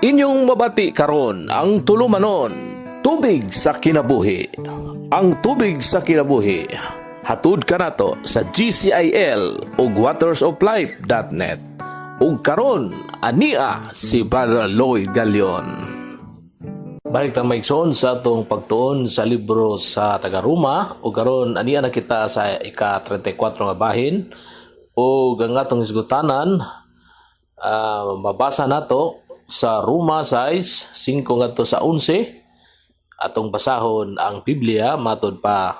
Inyong mabati karon ang tulumanon, Tubig sa Kinabuhi. Ang Tubig sa Kinabuhi, hatud kanato sa GCIL ug watersoflife.net. Ug karon ania si Brother Lloyd Galion. Balik ta, mga igsoon, sa atong pagtuon sa libro sa taga-Roma ug karon ania na kita sa ika-34 nga bahin ug ang atong hisgutanan, mabasa nato sa Roma 6, 5 ngadto sa 11. Atong basahon ang Biblia. Matod pa,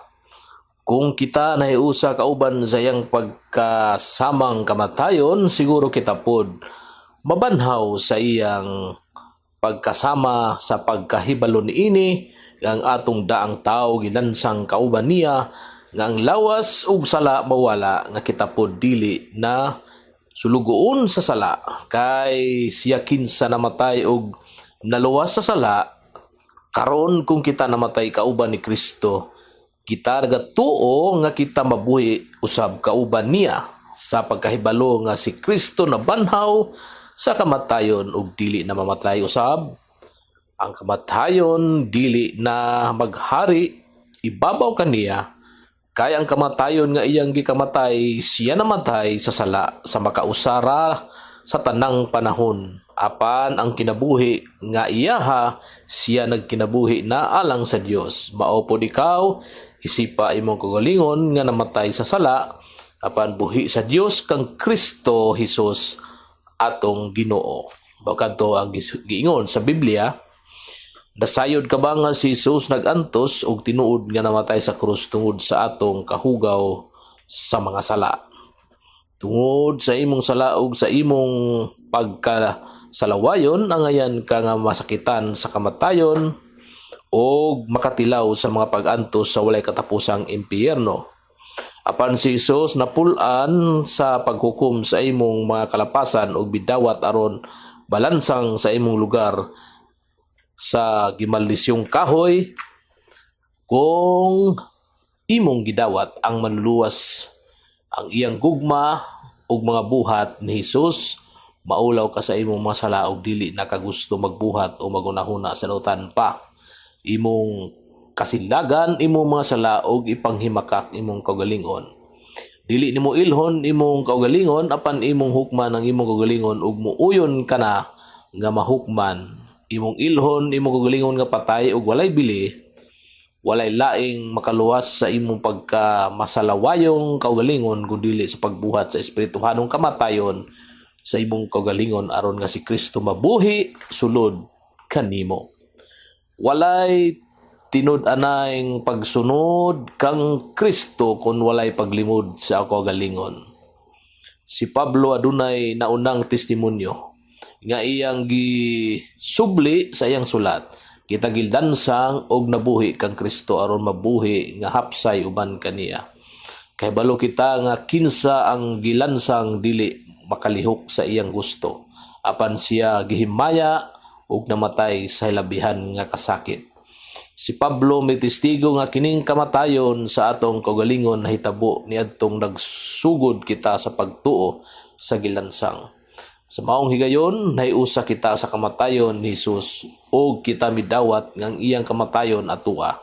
kung kita nahiusa kauban sa iyang pagkasamang kamatayon, siguro kita pod mabanhaw sa iyang pagkasama, sa pagkahibalo niini nga ang atong daang tao gilansang kauban niya, nga ang lawas ug sala mawala, nga kita pod dili na sulugoon sa sala. Kay siya kinsa namatay og naluwas sa sala. Karon, kung kita namatay kauban ni Kristo, kita nagatuo nga kita mabuhi usab kauban niya, sa pagkahibalo nga si Kristo nabanhaw sa kamatayon ug dili na mamatay usab. Ang kamatayon dili na maghari ibabaw kaniya. Kay ang kamatayon nga iyang gikamatay, siya namatay sa sala sa makausara sa tanang panahon. Apan ang kinabuhi nga iyaha, siya nagkinabuhi na alang sa Dios. Mao pod ikaw, isipa imong kaugalingon nga namatay sa sala, apan buhi sa Dios kang Kristo Jesus atong Ginoo. Mao kadto ang giingon sa Biblia. Nasayod ka ba nga si Jesus nag-antos og tinuod nga namatay sa krus tungod sa atong kahugaw sa mga sala? Tungod sa imong sala ug sa imong pagka salawayon, angayan ka nga masakitan sa kamatayon o makatilaw sa mga pag-antos sa walay katapusang impyerno. Apan si Jesus napul-an sa paghukom sa imong mga kalapasan ug bidawat aron balansang sa imong lugar sa gimaldisyong kahoy. Kung imong gidawat ang manluluwas, ang iyang gugma ug mga buhat ni Jesus, maulaw ka sa imong mga sala ug dili na kagusto magbuhat o magunahuna sa dautan pa. Imong kasilagan imong mga sala ug ipanghimakak imong kaugalingon. Dili nimo ilhon imong kaugalingon, apan imong hukman ang imong kaugalingon ug muuyon ka na nga mahukman. Imong ilhon imong kaugalingon nga patay ug walay bili. Walay laing makaluwas sa imong pagka masalawayong kaugalingon kun dili sa pagbuhat sa espirituhanong kamatayon sa imong kaugalingon aron nga si Kristo mabuhi sulod kanimo. Walay tinud-anay pagsunod kang Kristo kung walay paglimod sa kaugalingon. Si Pablo adunay naunang testimonyo nga iyang gisubli sa iyang sulat. Kita gilansang og nabuhi kang Kristo aron mabuhi nga hapsay uban kaniya. Kay balo kita nga kinsa ang gilansang dili makalihok sa iyang gusto. Apan siya gihimaya ug namatay sa hilabihan nga kasakit. Si Pablo may testigo nga kining kamatayon sa atong kaugalingon nahitabo niadtong nagsugod kita sa pagtuo sa gilansang. Sa maong higayon, nahiusa kita sa kamatayon ni Jesus ug kita midawat ngang iyang kamatayon atua.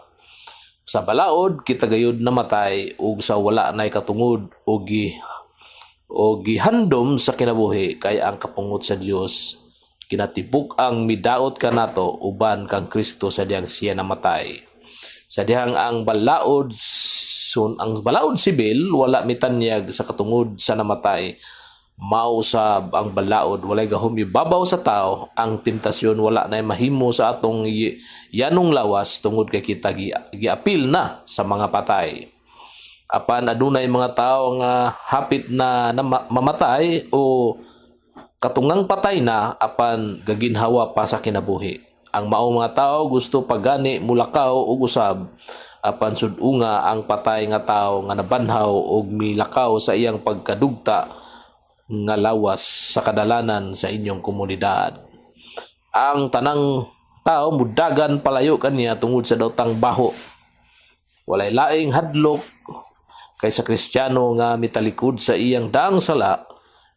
Sa balaod kita gayud namatay ug sa wala nay katungod o gihandom sa kinabuhi, kay ang kapungot sa Dios kinatibuk-ang midaot kanato uban kang Kristo sa dihang siya namatay. Sa dihang ang balaod sun ang balaod sibil wala mitanyag sa katungod sa namatay, mao sab ang balaod walay gahom ibabaw sa tao. Ang tentasyon wala na mahimo sa atong yanong lawas tungod kay kita giapil na sa mga patay. Apan adunay mga tao nga hapit na mamatay o katungang patay na, apan gaginhawa pa sa kinabuhi. Ang maong mga tao gusto pagani mulakaw ug usab, apan sud-unga ang patay nga tao nga nabanhaw og milakaw sa iyang pagkadugta nga lawas sa kadalanan sa inyong komunidad. Ang tanang tao mudagan palayo kaniya tungod sa daotang baho. Walay laing hadlok kay sa Kristiyano nga mitalikod sa iyang daang sala.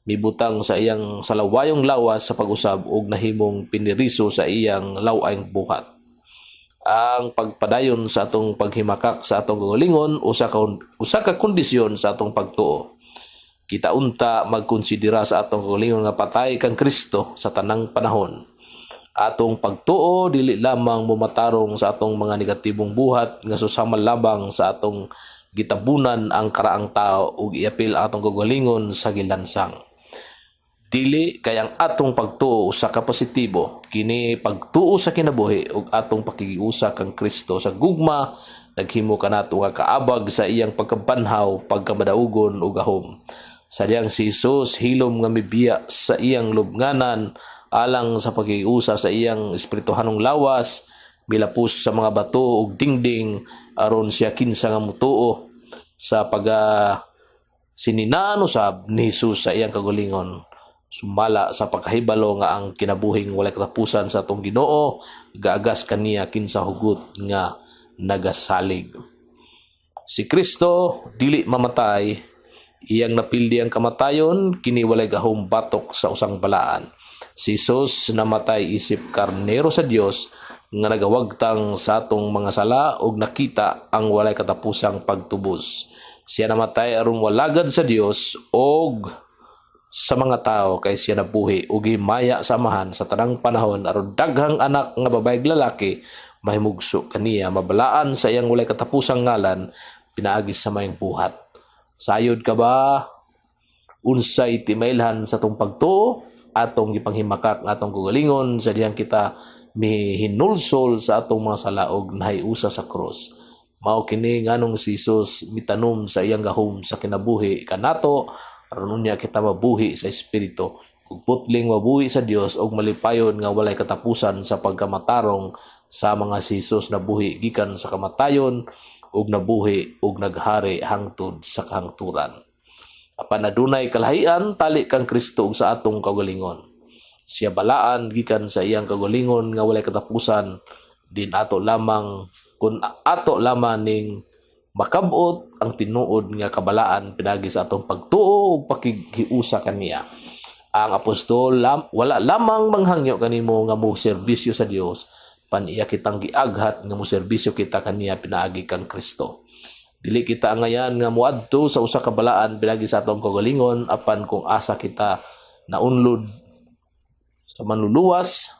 Mibutang sa iyang salawayong lawas sa pag-usab ug nahimong piniriso sa iyang law-ay buhat. Ang pagpadayon sa atong paghimakak sa atong kaugalingon usa ka kondisyon sa atong pagtuo. Kita unta magkonsidera sa atong kaugalingon nga patay kang Kristo sa tanang panahon. Atong pagtuo dili lamang mumatarong sa atong mga negatibong buhat nga susama labang sa atong gitabunan ang karaang tao ug iapil ang atong kaugalingon sa gilansang. Dili kay ang atong pagtuo usa ka positibo, kini pagtuo sa kinabuhi ug atong pakigiusa kang Kristo sa gugma naghimo kanato nga kaabag sa iyang pagkabanhaw, pagkamadaugon ug gahom. Sa dihang si Jesus hilom nga mibiya sa iyang lubnganan alang sa pakigiusa sa iyang espirituhanong lawas, milapos sa mga bato ug dingding aron siya kinsa nga mutuo sa pag sininaan usab ni Jesus sa iyang kaugalingon, sumala sa pagkahibalo nga ang kinabuhing walay katapusan sa atong Ginoo gaagas kaniya kinsa hugot nga nagasalig. Si Kristo dili mamatay, iyang napildi ang kamatayon, kini walay gahom batok sa usang balaan. Si Jesus namatay isip karnero sa Dios nga nagawagtang sa atong mga sala ug nakita ang walay katapusang pagtubos. Siya namatay aron walagad sa Dios og sa mga tao kay siya nabuhi ug himaya sa Amahan sa tanang panahon aron daghang anak nga babae ug lalaki mahimugso kaniya, mabalaan sa iyang walay katapusang ngalan pinaagi sa mayong buhat. Sayod ka ba unsay timailhan sa atong pagtuo? Atong gipanghimakak ang atong kaugalingon sa dihang kita mihinulsol sa atong mga sala ug nahiusa sa krus. Mao kini nganong si Jesus mitanom sa iyang gahom sa kinabuhi kanato aron unya kita mabuhi sa espiritu ug putling mabuhi sa Dios ug malipayon nga walay katapusan sa pagkamatarong sa mga si Jesus nabuhi gikan sa kamatayon ug nabuhi ug naghari hangtod sa kahangturan. Apan adunay kalahian tali kang Kristo ug sa atong kaugalingon. Siya balaan gikan sa iyang kaugalingon nga walay katapusan din ato lamang kun ato lamang ning makabot ang tinuod nga kabalaan pinaagi sa atong pagtuo ug pakighiusa kaniya. Ang apostol wala lamang manghangyo kanimo nga mo serbisyo sa Dios, pan iya kitang giaghat nga mo serbisyo kita kaniya pinaagi kang Kristo. Dili kita angayan nga moadto sa usa ka balaan pinaagi sa atong kaugalingon, apan kung asa kita naunlod sa manluluwas,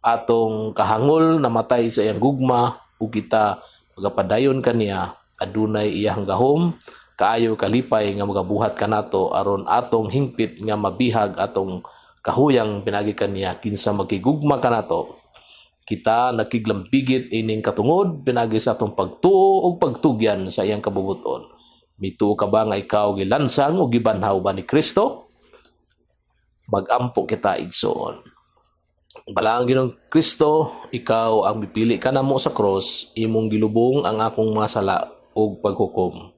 atong kahangol namatay sa iyang gugma ug kita magapadayon kaniya, adunay iyang gahom kaayo kalipay nga magabuhat kanato aron atong hingpit nga mabihag atong kahuyang pinaagi kaniya kinsa magigugma kanato. Kita nakiglambigit ining katungod pinaagi sa atong pagtuo ug pagtugyan sa iyang kabubuton. Mituo ka ba nga ikaw gilansang o gibanhaw ba ni Kristo? Magampo kita, igsoon. Balaang Ginoong Kristo, ikaw ang mipili kanamo sa cross, imong gilubong ang akong mga sala ug paghukom.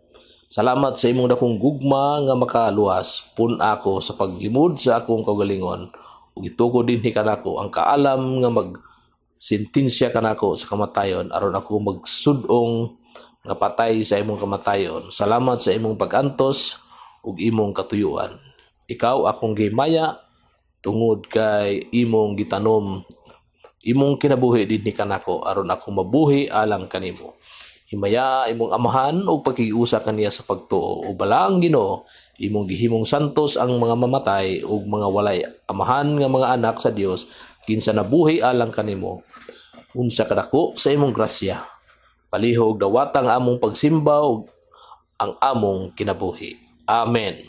Salamat sa imong dakong gugma nga makaluwas. Pun ako sa paglimod sa akong kaugalingon ug ituko dinhi kanako ang kaalam nga mag sentensya kanako sa kamatayon aron ako magsud-ong nga patay sa imong kamatayon. Salamat sa imong pag-antos ug imong katuyuan. Ikaw akong gihimaya tungod kay imong gitanom imong kinabuhi dinhi kanako aron ako mabuhi alang kanimo. Himaya imong Amahan ug pakigiusa kaniya sa pagtuo. O balaang Ginoo, imong gihimong santos ang mga mamatay ug mga walay amahan nga mga anak sa Dios kinsa nabuhi alang kanimo. Unsa kadako sa imong grasya. Palihog dawata ang among pagsimba ug ang among kinabuhi. Amen.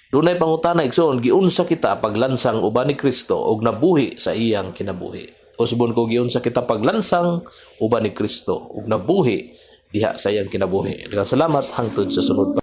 Dunay pangutana, igsoon, giunsa kita paglansang uban ni Kristo ug nabuhi sa iyang kinabuhi? Usbon ko, giunsa kita paglansang uban ni Kristo ug nabuhi diha sa iyang kinabuhi? Daghang salamat hangtod sa sunod pa.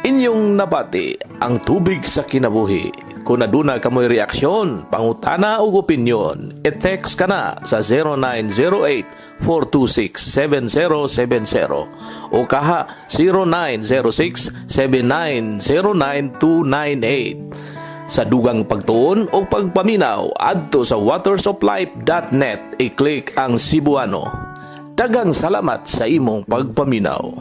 Inyong nabati ang tubig sa kinabuhi. Kung aduna kamoy reaksyon, pangutana ug opinyon, i-text kana sa 0908-426-7070 o kaha 0906-7909298. Sa dugang pagtuon o pagpaminaw, adto sa watersoflife.net, i-click ang Cebuano. Daghang salamat sa imong pagpaminaw.